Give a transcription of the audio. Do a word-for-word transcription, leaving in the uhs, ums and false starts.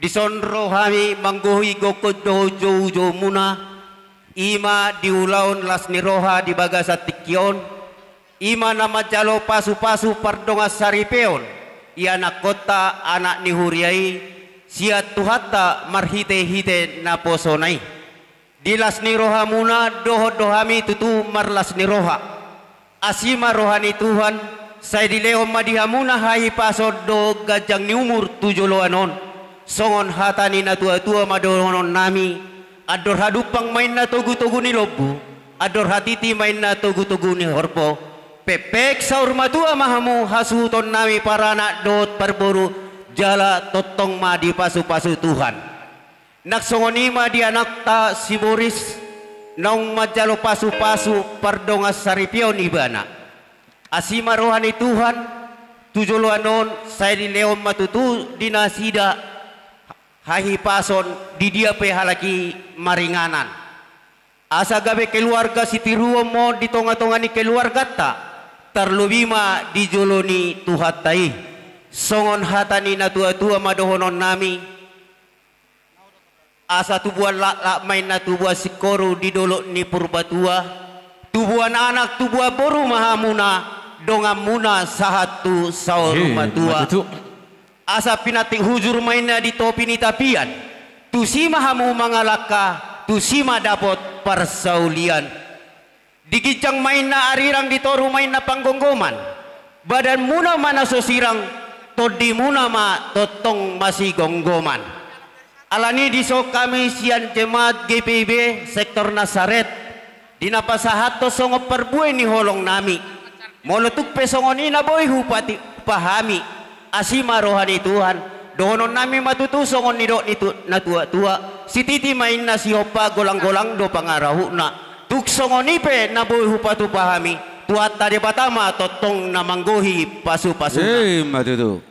Dison ro hami manggohi gokhon dohot joujoumuna, i ma di ulaon las ni roha di bagasan tingki on, i ma na manjalo pasupasu pardongansaripeon, i anakkonta anak ni huria i, sian Tuhanta marhitehite naposona i. Di las ni rohamuna dohot do hami tutu marlas ni roha. Asi ma roha ni Tuhan, sai dilehon ma di hamuna hahipason dohot ganjang ni umur tu joloan on, songon hata ni natuatua ma dohononnami: Andor hadumpang ma inna togutogu ni lombu, andor hatiti ma inna togutogu ni horbo. Pekpek saur matua ma hamu hasuhutonnami paranak dohot parboru, jala tongtong ma dipasupasu Tuhan. Nang songon i ma di anakta si Boris, naung manjalo pasupasu pardongansaripeon ibana. Asi ma roha ni Tuhan, tu joloan on sai dilehon ma tutu di nasida hahipason di dia pe halak i maringanan. Asa gabe keluarga sitiruon ma on di tongatonga ni keluarganta, tarlobi ma di jolo ni Tuhanta i. Songon hata ni natuatua ma dohononnami: Asa tubuan laklak ma inna tubuan singkoru di dolok ni Purbatua, tubuan anak tubuan boru ma hamuna, donganmuna sahat tu saur matua. Asa pinantik hujur ma inna di topi ni tapian, tusi ma hamu mangalangka, tusi ma dapot parsaulian. Di ginjang ma inna arirang, di toru ma inna panggomgoman. Badanmuna ma na so sirang, tondimuna ma tongtong masigomgoman. Alani dison hami sian jemaat G P I B sektor Nasaret, di na pasahathon songon parbue ni holongnami. Molo tung pe songon i na boi hupahami, asi ma roha ni Tuhan, dohononnami ma tutu songon nidok ni natuatua: Sititi ma inna sihompa, golanggolang do pangarahutna. Tung songon i pe na boi hupatupa hami, Tuhanta Debata ma tongtong na manggohi pasupasuna. I ma tutu.